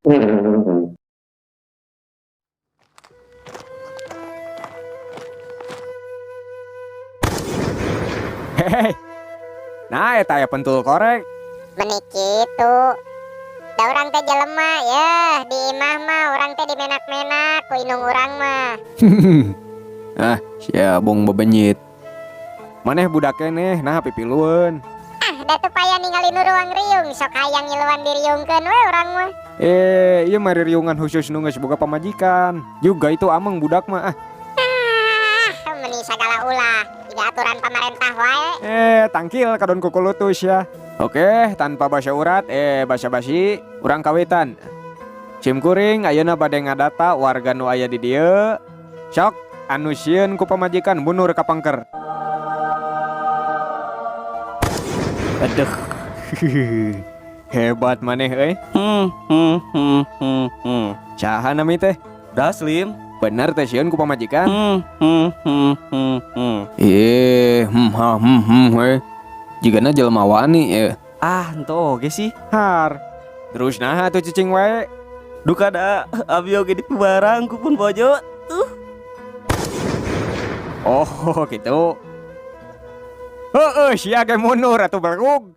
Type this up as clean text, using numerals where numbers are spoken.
Hehehe. Nah, eta aya pentul korek. Meni kitu. Da urang teh jelema ya, di imah mah urang teh dimenak-menak ku indung urang mah. Ah, sia bong bebenyit. Maneh budak keneh, nah pipilueun. Ah, da teu paya ningali nu ruang riung, sok hayang ngiluan diriungkeun we urang mah. Eh, ieu mah ririungan khusus nu geus boga pamajikan. Juga itu ameng budak mah ah. Ah, meni sagala ulah, jiga aturan pamarentah wae. Eh, tangkil kadon kukulutus ya. Oke, tanpa basa urat, eh basa basi, urang kawitan. Sim kuring ayeuna bade ngadata warga nu aya di dieu. Sok anu sieun ku pamajikan mundur ka pangker. Aduh. Hebat maneh euy. Saha nami teh? Daslim. Bener teh sieun ku pamajikan? Hmm. Eh, ha, we. Jigana jelema wani ya. Ah, henteu oge sih. Har. Terus nah atuh cicing wae. Duka da abi oge dipibarang ku pun bojo. Tuh. Oh, gitu. Heeh, sia ge mundur atuh berug.